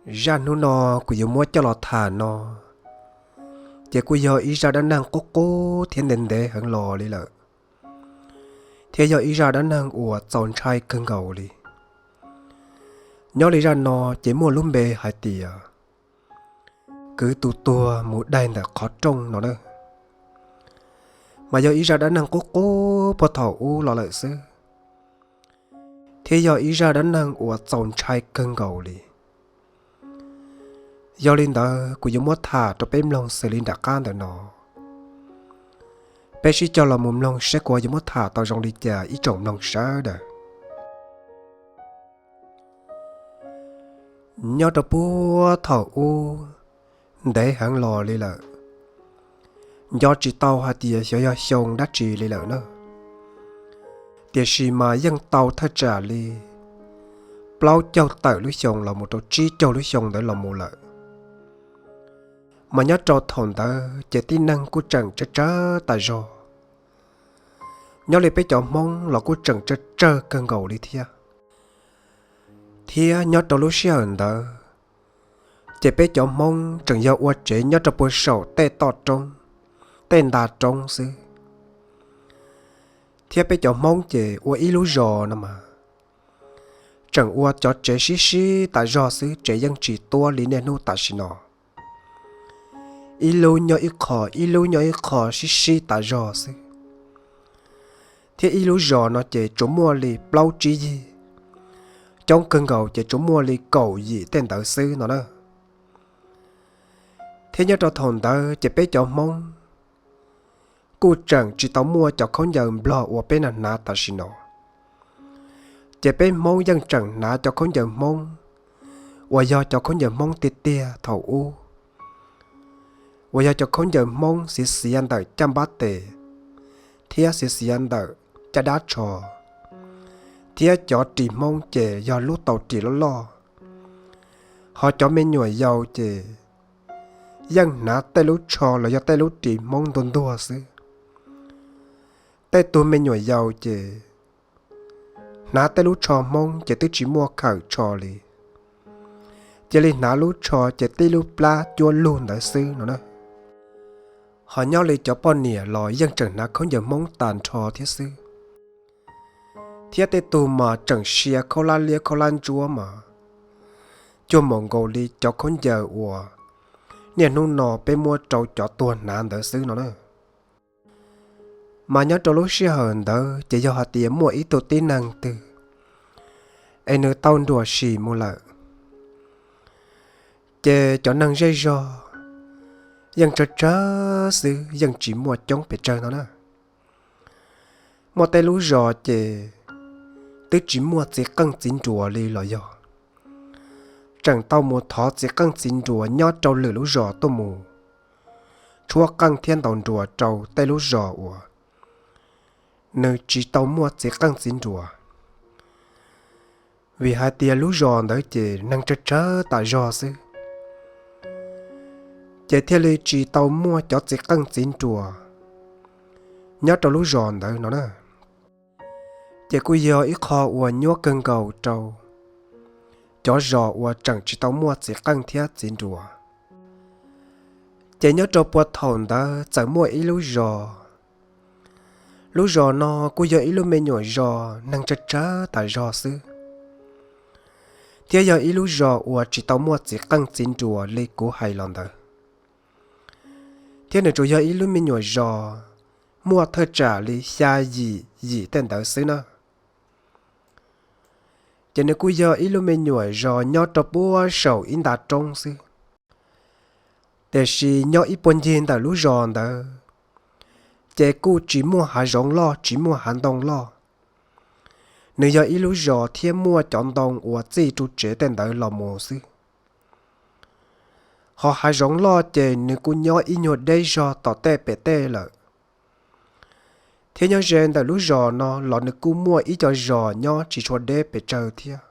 Zaj hnub no kuv yuav muab coj los tham no, ces kuj yog ib zaj dab neeg qub qub thiab ntev ntev heev los li lawm, thiab yog ib zaj dab neeg uas txaus ntshai kawg nkaus li. Nyob li zaj no ces muaj lub npe hais tias kwv tus tuag mus daig ntawm qhov rooj no na. Mas yog ib zaj dab neeg qub qub puag thaum ub los lawm xwb, thiab yog ib zaj dab neeg uas txaus ntshai kawg nkaus li. Yog li ntawd kuv yuav muab tham rau peb mloog xws li nram qab ntawm no. Peb sib cog los mus mloog saib kuv yuav muab tham tau zoo li cas ib tsoom mloog sawv daws. Nyob rau puag thaum ub, ntev heev los li lawm, nco tsis tau hais tias xyov yog xyoo dab tsi li lawm na. Tiam sis mas yeej tau thaj tsam li plaub caug tawm lub xyoo los mus rau tsib caug lub xyoo ntawd los mus lawm. Mas nyob rau thaum ntawd ces tib neeg kuj tseem tsawg tsawg tas zog. Nyob li peb cov Hmoob los kuj tseem tsawg tsawg kawg nkaus li thiab. Thiab nyob rau lub sij hawm ntawd, ces peb cov Hmoob tseem yog ua tsev nyob rau puag saum tej toj roob, tej nta roob xwb. Thiab peb cov Hmoob ces ua ib lub zos no mas tseem ua cov tsev sib sib tas zog xwb, tsev yeej tsis tuab li niaj hnub tam sim no. Ib lub nyob ib qho, ib lub nyob ib qho sib sib tas zog xwb. Thiab ib lub zos no ces tsuas muaj li plaub tsib yig, coob kawg nkaus ces tsuas muaj li kaum yim tej ntawd xwb no na. Thiab nyob rau thaum ntawd ces peb cov Hmoob kuj tseem tsis tau muaj cov khaub ncaws Nplog uas peb na hnav tam sim no. Ces peb Hmoob yeej tseem hnav cov khaub ncaws Hmoob uas yog cov khaub ncaws Hmoob tiag tiag thaum ub, uas yog cov khaub ncaws Hmoob xiav xiav ntawm caj npab tes thiab xiav xiav ntawm caj dab tsho, thiab cov ris Hmoob ces yog lub tau ris loj loj. Ho cov me nyuam yaus ces yeej hnav tej lub tsho los yog tej lub ris Hmoob ntuag ntuag xwb. Tej tug me nyuam yaus ces hnav tej lub tsho Hmoob ces twb tsis muaj khawm tsho li, cia li hnav lub tsho ces tib lub plab cuab lug ntawd xwb no na. Ho nyob li cov poj niam los yeej tseem hnav khaub ncaws Hmoob tas nrho thiab xwb. Thiab tej tug mas tseem sia khaub lab liab khaub lab ntsuab mas cuag npaum nkaus li cov khaub ncaws uas niaj hnub no peb muab rau cov tuag hnav ntawd xwb no na. Mas nyob rau lub sij hawm ntawd ces yog hais tias muaj ib tug tib neeg twg es nws tau nruam sim mus lawm, ces cov neeg zej zog yeej tsawg tsawg xwb, yeej tsis muaj coob pes tsawg no na. Muaj tej lub zos ces twb tsis muaj txiv qeej txiv nruas li los yog tseem tau mus thov txiv qeej txiv nruas nyob rau lwm lub zos tuaj mus tshuab qeej thiab ntaus nruas rau tej lub zos uas nws tsis tau muaj txiv qeej txiv nruas. Vim hais tias lub zos ntawd ces neeg tsawg tsawg tas zog xwb, ces thiaj li tsis tau muaj cov txiv qeej txiv nruas nyob rau lub zos ntawd no na. Ces kuj yog ib qho uas nyuaj kawg nkaus rau cov zos uas tseem tsis tau muaj txiv qeej thiab txiv nruas. Ces nyob rau puag thaum ntawd txawm muaj ib lub zos. Lub zos no kuj yog ib lub me nyuam zos neeg tsawg tsawg tas zog xwb, thiab yog ib lub zos uas tsis tau muaj txiv qeej txiv nruas li kuv hais los ntawd, thiab nws tsuas yog ib lub me nyuam zos muaj thawj tsam li xya yim yim tej ntawd xwb na. Ces nws kuj yog ib lub me nyuam zos nyob rau puag saum ib nta roob xwb. Tiam sis nyob ib puag ncig ntawm lub zos ntawd, ces kuj tsis muaj hav zoov loj tsis muaj hav ntoo loj. Nws yog ib lub zos thiab muaj cov ntoo uas txij ru tsev tej ntawd los mus xwb. Ho hav zoov loj ces nws kuj nyob ib nyuag deb zog tom tej pem tej lawm. Thiab nyob ze ntawm lub zos no los nws kuj muaj ib co zos nyob tsis tshua deb pes tsawg thiab.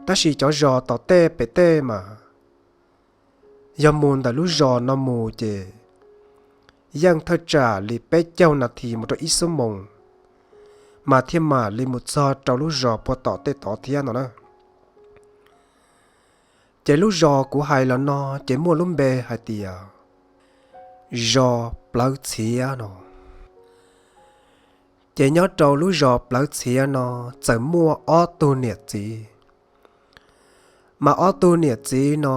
Tab sis cov zos tom tej pem tej mas yog mus ntawm lub zos no mus ces yeej thawj tsam li peb caug nas this mus rau ib xuab moos, mas thiaj mam li mus txog rau lub zos puag tom tej tod thiab no na. Ces lub zos kuv hais los no ces muaj lub npe hais tias zos Plawv Txhiav no. Ces nyob rau lub zos Plawv Txhiav no txawm muaj ob tug niam txiv. Mas ob tug niam txiv no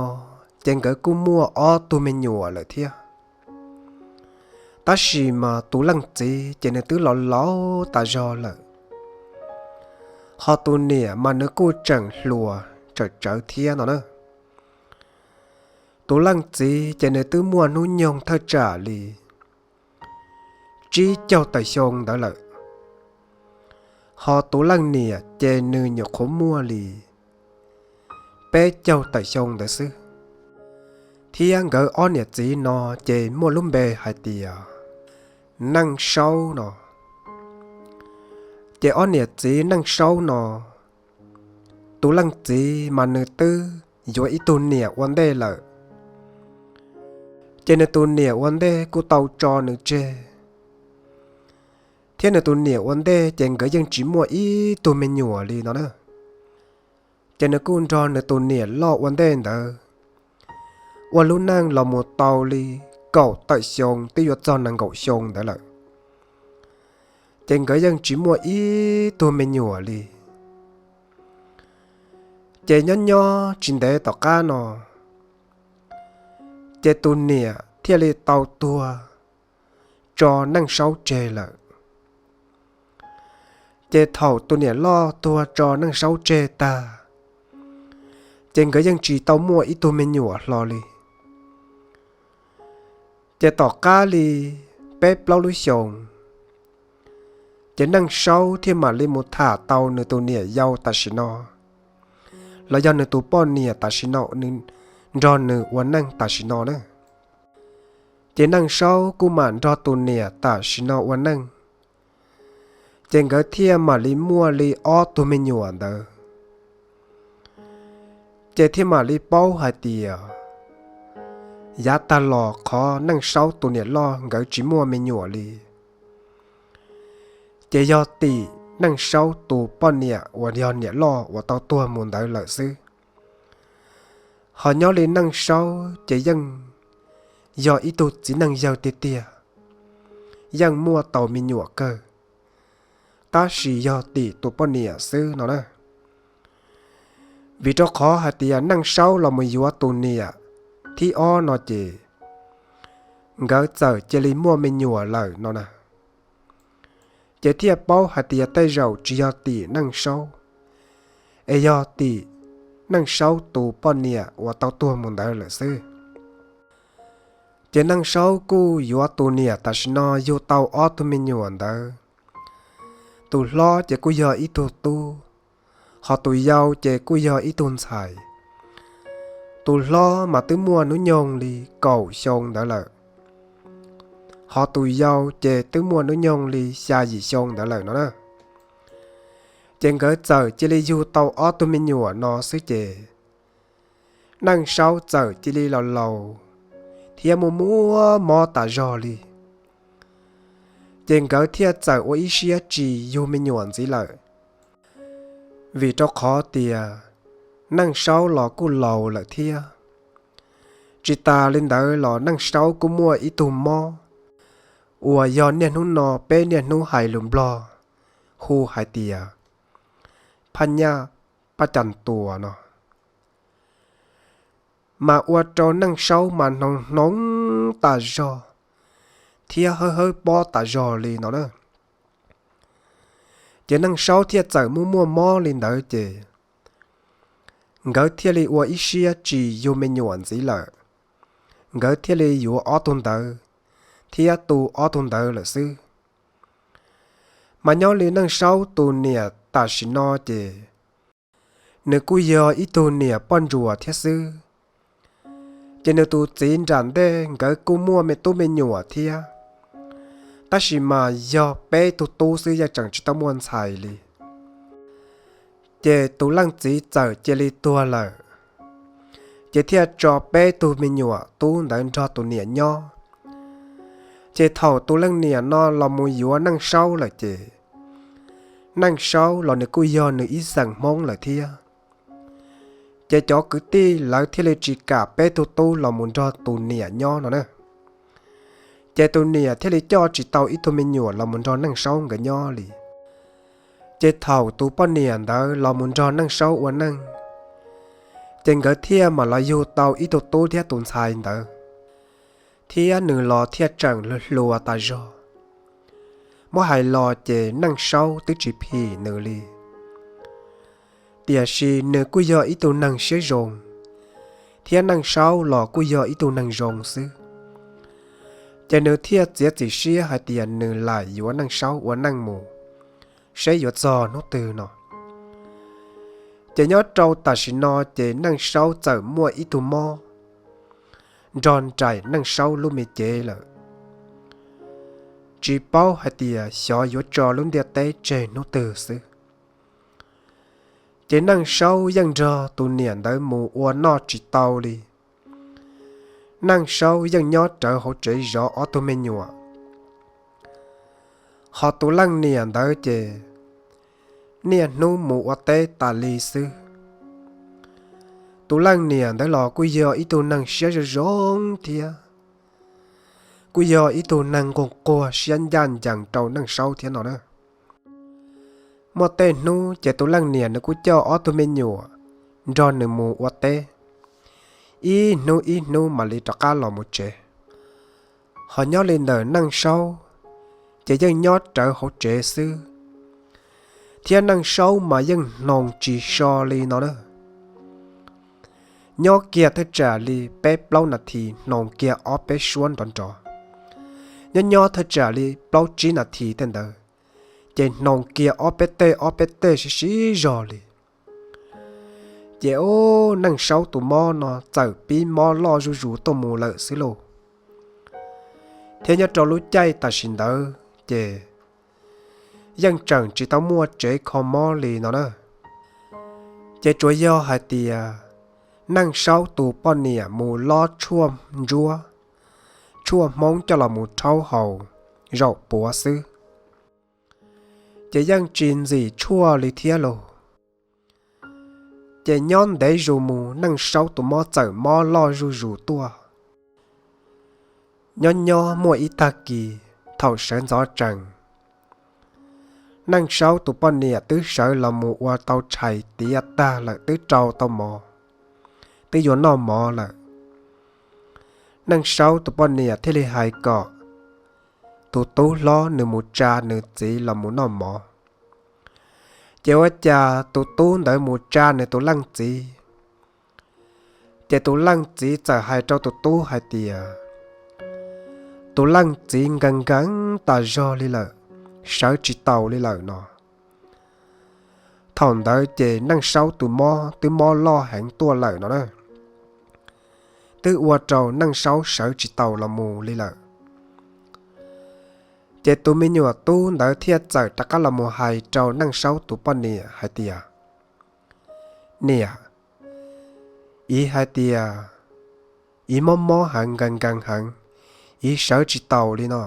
ces nkawd kuj muaj ob tug me nyuam lawm thiab. Tab sis mas tus leej txiv ces nws twb los laus tas zog lawm, ho tus niam mas nws kuj tseem hluas tsawm tsawv thiab no na. Tus leej txiv ces nws twb muaj hnub nyoog thawj tsam li tsib caug tawm xyoo ntawd lawm, ho tus leej niam ces nws nyuam qhuav muaj li peb caug tawm xyoo ntawd xwb. Thiab nkawd ob niam txiv no ces muaj lub npe hais tias Neej Saub no. Ces ob niam txiv Neej Saub no, tus leej txiv mas nws twb yuav ib tug niam ua ntej lawm, ces nws tus niam ua ntej kuj tau tso nws tseg, thiab nws tus niam ua ntej ces nkawd yeej tsis muaj ib tug me nyuam li no na. Ces nws kuj nrog nws tus niam loj ua ntej ntawd ua lub neej los mus tau li kaum tawm xyoo, twb yuav txog nees nkaum xyoo ntawd lawm, ces nkawd yeej tsis muaj ib tug me nyuam li. Ces nyob nyob tsis ntev tom qab no, ces tus niam thiaj li tau tuag tso Neej Saub tseg lawm. Ces thaum tus niam loj tuag tso Neej Saub tseg tag, ces nkawd yeej tsis tau muaj ib tug me nyuam hlo li. Ces tom qab li peb plaub lub xyoos, ces Neej Saub thiaj mam li mus tham tau nws tus niam yau tam sim no, los yog nws tus poj niam tam sim no, nws nrog nws ua neej tam sim no na. Ces Neej Saub kuj mam nrog tus niam tam sim no ua neej, ces nkawd thiaj mam li muaj li ob tug me nyuam ntawd. Ces thiaj mam li paub hais tias yav tag los qhov Neej Saub tus niam loj nkawd tsis muaj me nyuam li, ces yog tim Neej Saub tus poj niam uas yog niam loj uas tau tuag mus ntawd lawm xwb. Ho nyob li Neej Saub ces yeej yog ib tug txiv neej yawg tiag tiag, yeej muaj tau me nyuam kawg, tab sis yog tim tus poj niam xwb no na. Vim rau qhov hais tias Neej Saub los mus yuav tus niam thib ob no ces nkawd txawm cia li muaj me nyuam lawm no na. Ces thiaj paub hais tias tej zaum tsis yog tim Neej Saub, es yog tim Neej Saub tus poj niam uas tau tuag mus ntawd lawm xwb. Ces Neej Saub kuj yuav tus niam tam sim no yug tau ob tug me nyuam ntawd. Tus hlob ces kuj yog ib tug tub, ho tus yau ces kuj yog ib tug ntxhais. Tus hlob mas twb muaj hnub nyoog li kaum xyoo ntawd lawm, ho tus yau ces twb muaj hnub nyoog li xya yim xyoo ntawd lawm no na. Ces nkawd txawm cia li yug tau ob tug me nyuam no xwb ces Neej Saub txawm cia li los laus thiab muaj muaj mob tas zog li. Ces nkawd thiaj txawm ua ib siab tsis yug me nyuam ntxiv lawm, vim rau qhov tias Neej Saub los kuj laus lawm thiab. Tsis tas li ntawd los Neej Saub kuj muaj ib tug mob uas yog niaj hnub no peb niaj hnub hais lus Nplog hu hais tias phaj nyaj paj cas tuas no, mas ua rau Neej Saub mas hnoos hnoos tas zog thiab hawb hawb pob tas zog li no na. Ces Neej Saub thiaj txawm muaj muaj mob li ntawd ces nkawd thiaj li ua ib siab tsis yug me nyuam ntxiv lawm, nkawd thiaj li yuav ob tug ntawd thiab tu ob tug ntawd lawm xwb. Mas nyob li Neej Saub tus niam tam sim no ces nws kuj yog ib tug niam poj ntsuam thiab xwb. Ces nws tus txiv nram ntej nkawd kuj muaj me tub me nyuam thiab, tab sis mas yog peb tug tub xwb, yeej tseem tsis tau muaj ntxhais li. Ces tus leej txiv txawm cia li tuag lawm, ces thiaj tso peb tug me nyuam tub ntawd nrog tus niam nyob. Ces thaum tus leej niam no los mus yuav Neej Saub lawm ces Neej Saub los nws kuj yog nws ib xeem Hmoob lawm thiab. Ces cov kwv tij lawv thiaj li tsis kam peb tug tub los mus nrog tus niam nyob no na. Ces tus niam thiaj li coj tsis tau ib tug me nyuam los mus nrog Neej Saub nkawd nyob li. Ces thaum tus poj niam ntawd los mus nrog Neej Saub ua neej, ces nkawd thiaj mam los yug tau ib tug tub thiab tus ntxhais ntawd, thiab nws los thiaj tseem hluas tas zog. Muab hais los ces Neej Saub twb tsis phim nws li, tiam sis nws kuj yog ib tug neeg siab zoo, thiab Neej Saub los kuj yog ib tug neeg zoo xwb. Ces nws thiaj txiav txim siab hais tias nws lam yuav Neej Saub ua neej mus seb yuav txog hnub twg no. Ces nyob rau tam sim no ces Neej Saub txawm muaj ib tug mob nrog nraim Neej Saub lub me cev lawm, tsis paub hais tias xyov yuav tso lub ntiaj teb tseg hnub twg xwb. Ces Neej Saub yeej nrog tus niam ntawd mus ua noj tsis tau li. Neej Saub yeej nyob rawv hauv tsev zov ob tug me nyuam, ho tus leej niam ntawd ces niaj hnub mus ua teb tas li xwb. Tus leej niam ntawd los kuj yog ib tug neeg siab zoo zoo thiab, kuj yog ib tug neeg nquag nquag siab ncaj ncees rau Neej Saub thiab no na. Muaj tej hnub ces tus leej niam nws kuj coj ob tug me nyuam nrog nws mus ua teb, ib hnub ib hnub mam li rov qab los mus tsev. Ho nyob li ntawm Neej Saub ces yeej nyob rawv hauv tsev xwb, thiab Neej Saub mas yeej hnoos tsis so li no na. Nyob kiag thawj tsam li peb plaub nas this hnoos kiag ob peb suab nrov nrov, nyob nyob thawj tsam li plaub tsib nas this tej ntawd, ces hnoos kiag ob peb tej ob peb tej sib sib zog li. Ces ub, Neej Saub tus mob no txawm pib mob loj zuj zus tuaj mus lawm xwb lauj. Thiab nyob rau lub caij tam sim ntawd ces yeej tseem tsis tau muaj tsev kho mob li no na. Ces tsuas yog hais tias Neej Saub tus poj niam mus lob tshuaj ntsuab, tshuaj Hmoob coj los mus rhaub haus zaum puav xwb, ces yeej tsis ntxim tshuaj li thiab lauj. Ces nyob ntev zus mus Neej Saub tus mob txawm mob loj zuj zus tuaj. Nyob nyob muaj ib tag kis thaum sawv ntxov tsees, Neej Saub tus poj niam twb sawv los mus ua tau tshais tiav tag lawm, twb rau tau mov, twb yuav noj mov lawm. Neej Saub tus poj niam thiaj li hais kom tus tub hlob nws mus tsa nws txiv los mus noj mov. Ces ua cas tus tub ntawd mus tsa nws tus leej txiv, ces tus leej txiv txawm hais rau tus tub hais tias tus leej txiv nkees nkees tas zog li lawm, sawv tsis taus li lawm no. Thaum ntawd ces Neej Saub tus mob twb mob loj heev tuaj lawm no na, twb ua rau Neej Saub sawv tsis taus los mus li lawm. Ces tus me nyuam tub ntawd thiaj txawm rov qab los mus hais rau Neej Saub tus poj niam hais tias, Niam, ib hais tias ib mob mob heev, nkees nkees heev, ib sawv tsis taus li no.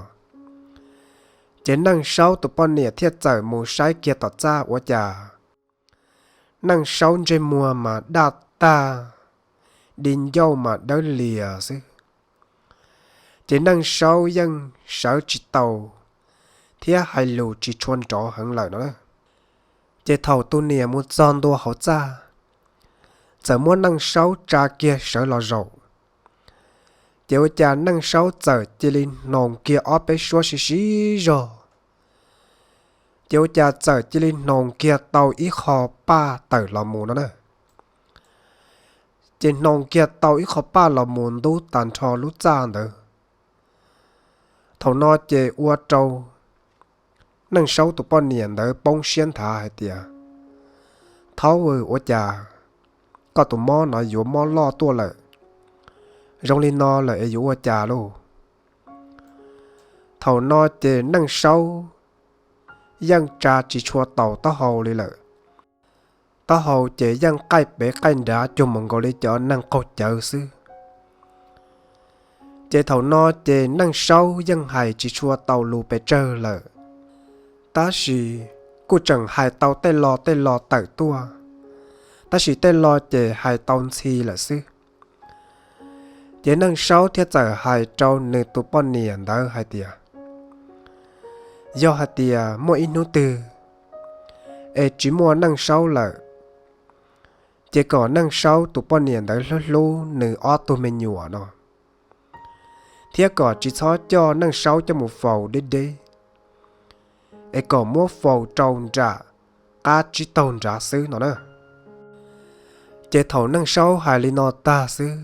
Ces Neej Saub tus poj niam thiaj txawm mus saib kiag tom txaj ua cas Neej Saub ntsej muag mas daj tag, di ncauj mas dawb lias xwb. Ces Neej Saub yeej sawv tsis taus thiab hais lus tsis tshua nrov heev lawm no. Ces thaum tus niam mus txog ntua hauv txaj, txawm muab Neej Saub tsa kiag sawv los zaum, ces ua cas Neej Saub txawm cia li hnoos kiag ob peb suab sib sib zog, ces ua cas txawm cia li hnoos kiag tau ib qho paj tawm los mus no na. Ces hnoos kiag tau ib qho paj los mus ntub tag nrho lub txaj ntawd. Thaum no ces ua rau Neej Saub tus poj niam ntawd poob siab nthav hais tias, Thaub, ua cas koj tus mob no yuav mob loj tuaj lawm zoo li no lawm es yuav ua cas lauj? Thaum no ces Neej Saub yeej tsa tsis tshua taus taub hau li lawm. Taub hau ces yeej qaij pem qaij nrad cuag mus nkaus li cov neeg qaug cawv xwb. Ces thaum no ces Neej Saub yeej hais tsis tshua tau lus pes tsawg lawm, tab sis kuj tseem hais tau tej lo tej lo tawm tuaj. tab sis tej lo ces hais tau ntxhi lawm xwb. Ces Neej Saub thiaj txawm hais rau nws tus poj niam ntawd hais tias, yog hais tias muaj ib hnub twg es tsis muaj Neej Saub lawm, ces kom Neej Saub tus poj niam ntawd hlub hlub nws ob tug me nyuam no, thiab kom tsis txhob coj Neej Saub coj mus faus deb deb, es kom muab faus rau nram qab tsib taug nrad xwb no na. Ces thaum Neej Saub hais li no tag xwb,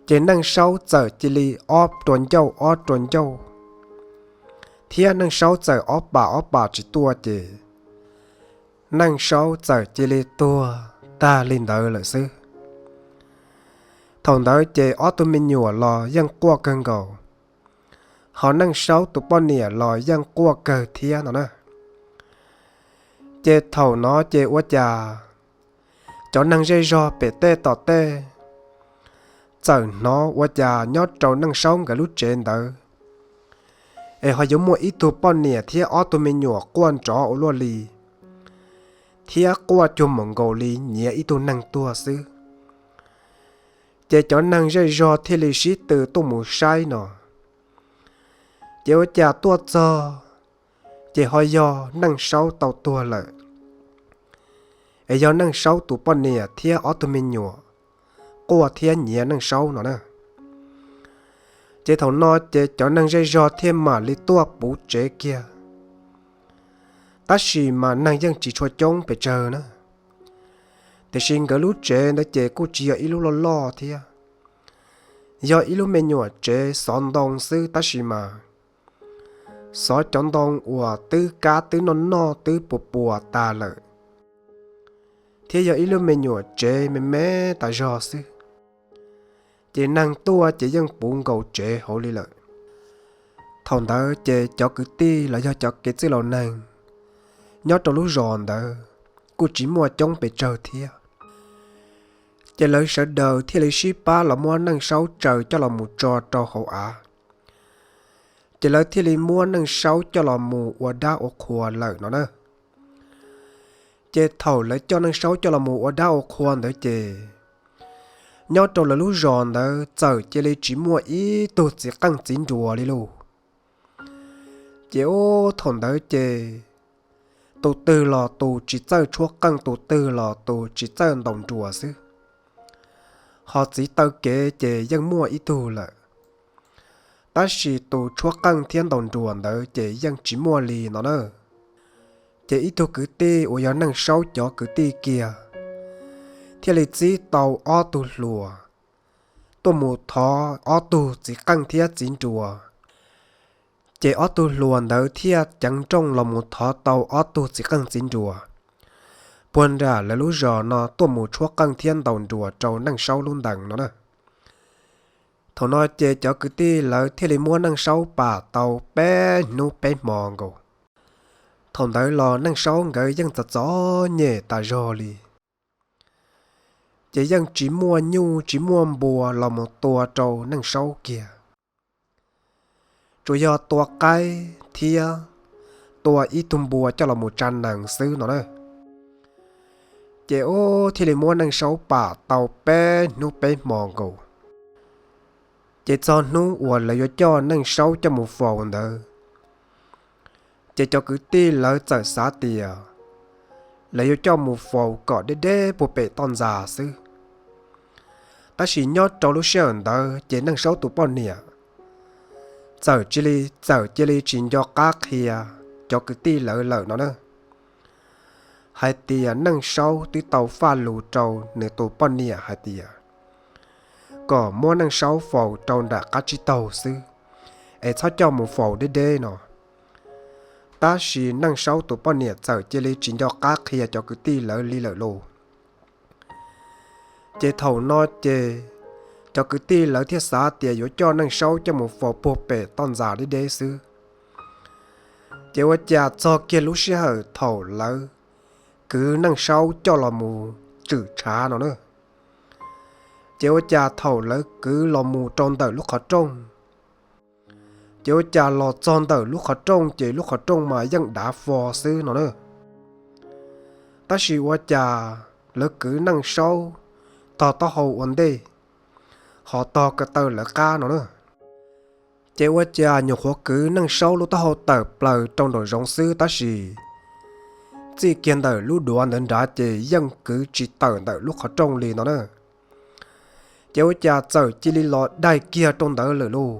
ces Neej Saub txawm cia li ob rua ncauj ob rua ncauj, thiab Neej Saub txawm ob pam ob pam tsis tuaj ces Neej Saub txawm cia li tuag tag li ntawd lawm xwb. Thaum ntawd ces ob tug me nyuam los yeej quaj kawg nkaus, ho Neej Saub tus poj niam los yeej quaj kawg thiab no na. Ces thaum no ces ua cas cov neeg zej zog pem tej tom tej txawm hnov ua cas nyob rau Neej Saub nkawd lub tsev ntawd es ho yuav muaj ib tug poj niam thiab ob tug me nyuam quaj nrov ua luaj li, thiab quaj cuag mus nkaus li nyiav ib tug neeg tuag xwb. Ces cov neeg zej zog thiaj li sib tw tuaj mus saib no, ces ua cas tuaj txog ces ho yog Neej Saub tau tuag lawm, es yog Neej Saub tus poj niam thiab ob tug me nyuam quaj thiab nyiav Neej Saub no na. Ces thaum no ces cov neeg zej zog thiaj mam li tuaj puv tsev kiag, tab sis mas neeg yeej tsis tshua coob pes tsawg na. Tiam sis nkawd lub tsev ntawd ces kuj tsis yog ib lub loj loj thiab, yog ib lub me nyuam tsev xov ntoo xwb tab sis mas xov cov ntoo uas twb kab twb noj noj twb puas puas tas lawm, thiab yog ib lub me nyuam tsev me me tas zog xwb. Ces neeg tuaj ces yeej puv nkaus tsev hauv li lawm. Thaum ntawd ces cov kwv tij los yog cov kev txwj laus neeg nyob rau lub zos ntawd kuj tsis muaj coob pes tsawg thiab. Ces lawv sawv daws thiaj li sib pab los muab Neej Saub tsaws coj los mus tso rau hauv av. Ces lawv thiaj li muab Neej Saub coj los mus ua dab ua qhua lawm no na. Ces thaum lawv coj Neej Saub coj los mus ua dab ua qhua ntawd ces nyob rau lawv lub zos ntawd txawm cia li tsis muaj ib tug txiv qeej txiv nruas li lauj. Ces ub thaum ntawd ces tus twg los tus tsis txawj tshuab qeej, tus twg los tus tsis txawj ntaus nruas xwb. Ho txiv taw kev ces yeej muaj ib tug lawm, tab sis tus tshuab qeej thiab ntaus nruas ntawd ces yeej tsis muaj li no na. Ces ib tug kwv tij uas yog Neej Saub cov kwv tij kiag thiaj li txib tau ob tug hluas tuaj mus thov ob tug txiv qeej thiab txiv nruas. Ces ob tug hluas ntawd thiaj ceev nrooj los mus thov tau ob tug txiv qeej txiv nruas puag nram lawv lub zos no tuaj mus tshuab qeej thiab ntaus nruas rau Neej Saub lub ntees no na. Thaum no ces cov kwv tij lawv thiaj li muab Neej Saub pam tau peb hnub peb hmo nkaus. Thaum ntawd los Neej Saub nkawd yeej txom txom nyem tas zog li, ces yeej tsis muaj nyuj tsis muaj npua los mus tua rau Neej Saub kiag, tsuas yog tua qaib thiab tua ib tug npua coj los mus tsa nees xwb no na. Ces ub thiaj li muab Neej Saub pam tau peb hnub peb hmo nkaus. Ces txog hnub uas lawv yuav coj Neej Saub coj mus faus ntawd, ces cov kwv tij lawv txawm xav tias lawv yuav coj mus faus kom deb deb puag pem toj ntxas xwb. Tab sis nyob rau lub sij hawm ntawd ces Neej Saub tus poj niam txawm cia li, txawm cia li tsis nco qab qhia cov kwv tij lawv lawm no na, hais tias Neej Saub twb tau faj lus rau nws tus poj niam hais tias kom muab Neej Saub faus rau nram qab tsib taug xwb, es txhob coj mus faus deb deb no. Tab sis Neej Saub tus poj niam txawm cia li tsis nco qab qhia cov kwv tij lawv li lawm lauj. Ces thaum no ces cov kwv tij lawv thiaj xav tias yuav coj Neej Saub coj mus faus puag pem toj ntxas deb deb xwb. Ces ua cas txog kiag lub sij hawm thaum lawv kwv Neej Saub coj los mus tswm tshav no na, ces ua cas thaum lawv kwv los mus rau ntawm lub qhov rooj, ces ua cas los txog ntawm lub qhov rooj ces lub qhov rooj mas yeej dav fo xwb no na. Tab sis ua cas lawv kwv Neej Saub tog taub hau ua ntej, ho tog ko taw lawv qab no na. Ces ua cas nyuam qhuav kwv Neej Saub lub taub hau tawm plaws rau nraum zoov xwb tab sis txij kiag ntawm lub duav ntawd nrad ces yeej kwv tsis tawm ntawm lub qhov rooj li no na. Ces ua cas txawm cia li los daig kiag rau ntawd lawm lauj.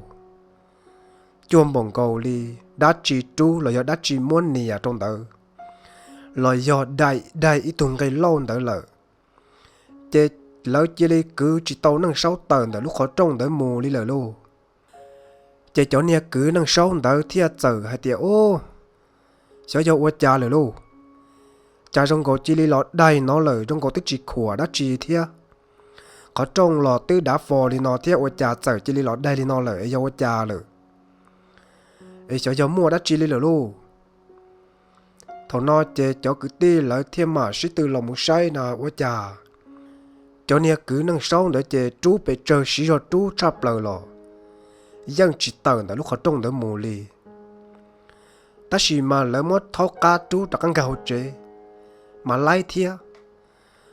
Cuag npaum nkaus li dab tsi rub los yog dab tsi muab nias rau ntawd, los yog daig daig ib tug nqe lauj ntawd lawm. Ces lawv cia li kwv tsis tau Neej Saub tawm ntawm lub qhov rooj ntawd mus li lawm lauj. Ces cov niag kwv Neej Saub ntawd thiaj txawm hais tias, Ub, xyov yog ua cas lawm lauj. Cas zoo nkaus cia li los daig no lawm, zoo nkaus twb tsis khuam dab tsi thiab. Qhov rooj los twb dav fo li no thiab ua cas txawm cia li los daig li no lawm es yog ua cas lawm, es xyov yog muaj dab tsi li lawm lauj. Thaum no ces cov kwv tij lawv thiaj mam sib tw los mus saib na ua cas cov niag kwv Neej Saub ntawd ces rub pes tsawg siv zog rub tshaj plaws los yeej tsis tawm ntawm lub qhov rooj ntawd mus li. Tab sis mas lawv muab thaub qab rub rov qab nkag hauv tsev mas laib thiab,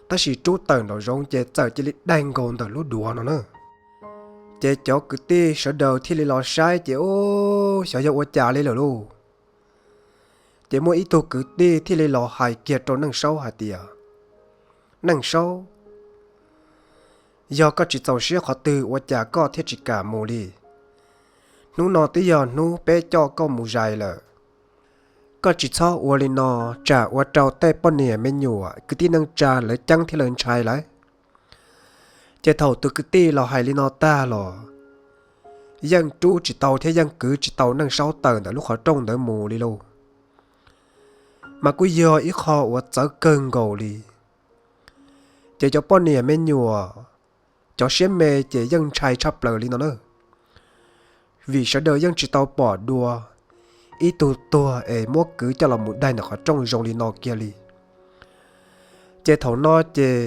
tab sis rub tawm nraum zoov ces txawm cia li daig nkaus ntawm lub duav no na. Ces cov kwv tij sawv daws thiaj li los saib ces, Ub, xyov yog ua cas li lawm lauj. Ces muaj ib tug kwv tij thiaj li los hais kiag rau Neej Saub hais tias, Neej Saub, yog koj tsis txaus siab qhov twg ua cas koj thiaj tsis kam mus li? Hnub no twb yog hnub peb coj koj mus zais lawm. Koj tsis txhob ua li no, tsam ua rau tej poj niam me nyuam kwv tij neej tsa lawv ceeb thiab lawv ntshai lawm. Ces thaum tus kwv tij los hais li no tag los yeej rub tsis tau thiab yeej kwv tsis tau Neej Saub tawm ntawm lub qhov rooj ntawd mus li lauj. Mas kuj yog ib qho uas txawv kawg nkaus li. Ces cov poj niam me nyuam, cov siab me ces yeej ntshai tshaj plaws li no na, vim sawv daws yeej tsis tau pom dua ib tug tuag es muab kwv coj los mus daig ntawm qhov rooj zoo li no kiag li. Ces thaum no ces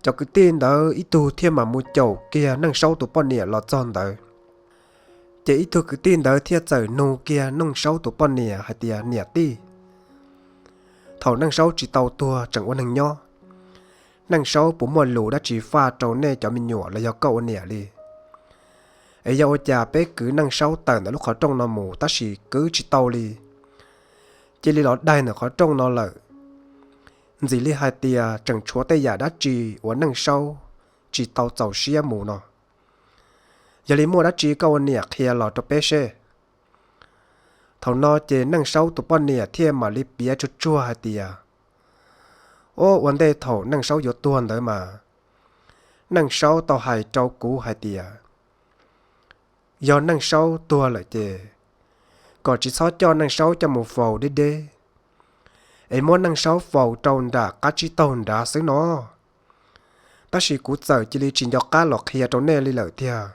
cov kwv tij ntawd ib tug thiaj mam mus caum kiag Neej Saub tus poj niam los txog ntawd. Ces ib tug kwv tij ntawd thiaj txawm nug kiag Neej Saub tus poj niam hais tias, Niam tij, thaum Neej Saub tsis tau tuag tseem ua neeg nyob, Neej Saub puas muaj lus dab tsi faj rau nej cov me nyuam los yog koj ua niam li? Es yog ua cas peb kwv Neej Saub tawm ntawm lub qhov rooj no mus tab sis kwv tsis tau li, cia li los daig ntawm qhov rooj no lawm? Ntxim li hais tias tseem tshuav tej yam dab tsi uas Neej Saub tsis tau txaus siab mus no. Yog li muaj dab tsi koj ua niam qhia los rau peb seb. Thaum no ces Neej Saub tus poj niam thiaj mam li piav tsuag tsuag hais tias, Ub, ua ntej thaum Neej Saub yuav tuag ntawd mas Neej Saub tau hais rau kuv hais tias yog Neej Saub tuag lawm ces kom tsis txhob coj Neej Saub coj mus faus deb deb, es muab Neej Saub faus rau nram qab tsib taug nrad xwb no. Tab sis kuv txawm cia li tsis nco qab los qhia rau nej li lawm tiag.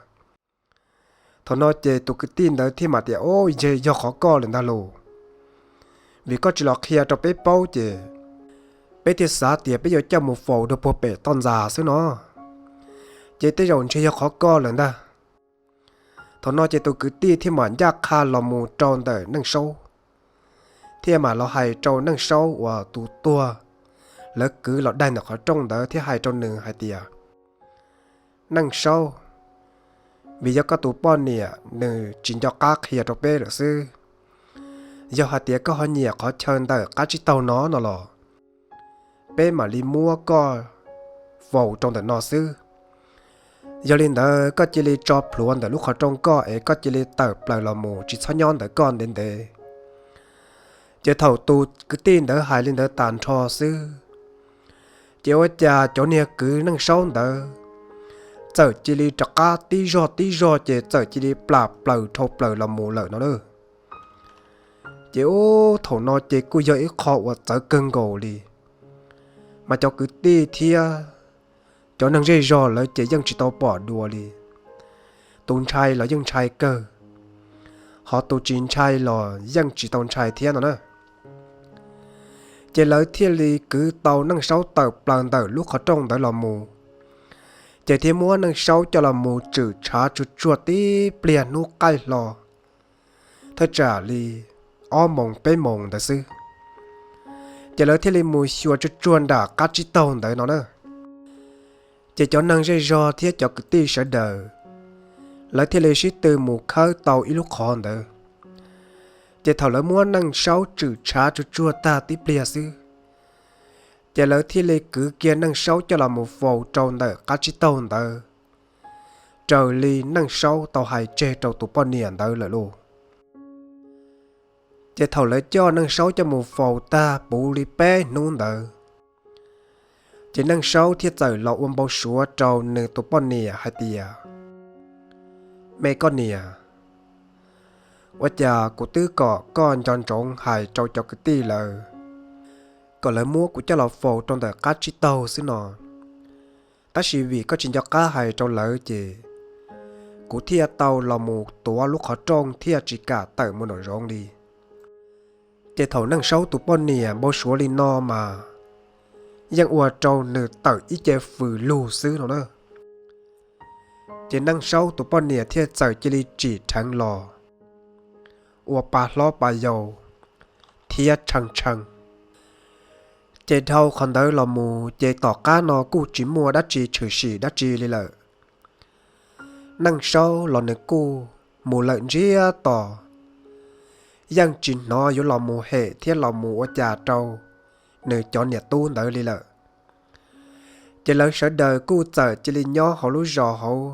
Thaum no ces tus kwv tij ntawd thiaj mam tias, Ub, yog qhov koj lawm ntag lauj. Vim koj tsis los qhia rau peb paub ces peb thiaj xav tias peb yuav coj mus faus dua puag pem toj ntxas xwb no. Ces tej zaum ntshe yog qhov koj lawm ntag. Thaum no ces tus kwv tij thiaj mam ncaj qha los mus rau ntawm Neej Saub, thiaj mam los hais rau Neej Saub uas tus tuag lawv kwv los daig ntawm qhov rooj ntawd thiab hais rau nws hais tias, Neej Saub, vim yog koj tus poj niam nws tsis nco qab qhia rau peb lawm xwb. Yog hais tias koj ho nyiam qhov chaw ntawm qab tsib taug no no los peb mam li muab koj faus rau ntawm no xwb. Yog li ntawd koj cia li tso plhuav ntawm lub qhov rooj koj es koj cia li tawm plaws los mus tsis txhob nyob ntawm koj ntev ntev. Ces thaum tus kwv tij ntawd hais li ntawd tas nrho xwb, ces ua cas cov niag kwv Neej Saub ntawd txawm cia li rov qab tib zog tib zog ces txawm cia li plam plaws dhau plaws los mus lawm no na. Ces ub, thaum no ces kuj yog ib qho uas txawv kawg nkaus li, mas cov kwv tij thiab cov neeg zej zog lawv ces yeej tsis tau pom dua li. Tus ntshai los yeej ntshai kawg, ho tus tsis ntshai los yeej tsis tau ntshai thiab no na. Ces lawv thiaj li kwv tau Neej Saub tawm plaws ntawm lub qhov rooj ntawd los mus, ces thiaj muab Neej Saub coj los mus tshwm tshav tsuag tsuag tib pliag hnub qaij hlo, thawj tsam li ob moos peb moos ntawd xwb. Ces lawv thiaj li mus xyuas tsuag tsuag nram qab tsib taug ntawd no na. Ces cov neeg zej zog thiab cov kwv tij sawv daws, lawv thiaj li sib tw mus khawb tau ib lub qhov ntawd. Ces thaum lawv muab Neej Saub tshwm tshav tsuag tsuag tag tib pliag xwb, ces lawv thiaj li kwv kiag Neej Saub coj los mus faus rau ntawm qab tsib taug ntawd, raws li Neej Saub tau hais tseg rau tus poj niam ntawd lawm lauj. Ces thaum lawv coj Neej Saub coj mus faus tag puv li peb hnub ntawd, ces Neej Saub thiaj txawm los ua npau suav rau nws tus poj niam hais tias, Me koj niam, ua cas kuv twb kom koj nco ntsoov hais rau cov kwv tij lawv, kom lawv muab kuv coj los faus rau ntawm qab tsib taug xwb no, tab sis vim koj tsis nco qab hais rau lawv ces kuv thiaj tau los mus tuav lub qhov rooj thiaj tsis kam tawm mus nraum zoov li. Ces thaum Neej Saub tus poj niam npau suav li no mas yeej ua rau nws tawm ib ce fws lug xwb no na. Ces Neej Saub tus poj niam thiaj txawm cia li tsim dheev los ua pa hlob pa yau thiab tshee tshee. Ces dhau qhov ntawd los mus ces tom qab no kuj tsis muaj dab tsi tshwm sim dab tsi li lawm. Neej Saub los nws kuj mus lawm ntsiag to, yeej tsis hnov yuav los mus hem thiab los mus ua cas rau nws cov niam tub ntawd li lawm. Ces lawv sawv daws kuj txawm cia li nyob hauv lub zos hauv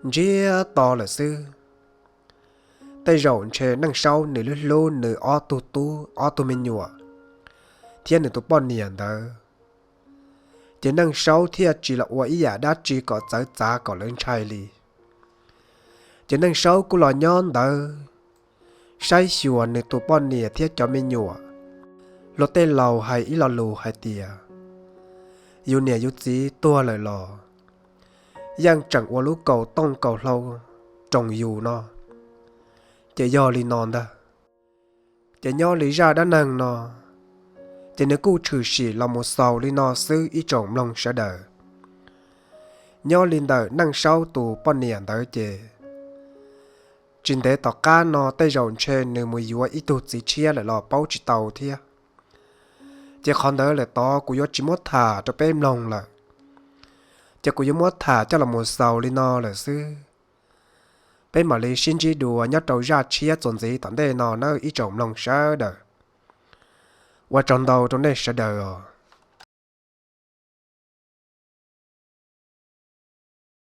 ntsiag to lawm xwb. Tej zaum ntshe Neej Saub nws lub hlub nws ob tug tub ob tug me nyuam thiab nws tus poj niam ntawd, ces Neej Saub thiaj tsis los ua ib yam dab tsi kom txawv txav kom lawv ntshai li. Ces Neej Saub kuj los nyob ntawd saib xyuas nws tus poj niam thiab cov me nyuam. Luag tej laus hais ib lo lus hais tias, yus niam yus txiv tuag lawm los yeej tseem ua lub kaus tooj kaus hlau roos yus no, ces yog li no ntag. Ces nyob li zaj dab neeg no, ces nws kuj tshwm sim los mus xaus li no xwb ib tsoom mloog sawv daws. Nyob li ntawm Neej Saub tus poj niam ntawd ces tsis ntev tom qab no tej zaum ntshe nws mus yuav ib tug txiv tshiab lawm los paub tsis tau thiab. Ces qhov ntawd lawm tod kuv yuav tsis muab tham rau peb mloog lawm, ces kuv yuav muab tham coj los mus xaus li no lawm xwb. Peb mam li sib ntsib dua nyob rau zaj tshiab txuas ntxiv tom ntej no nawb ib tsoom mloog sawv daws. Ua tsaug ntau rau nej sawv daws os.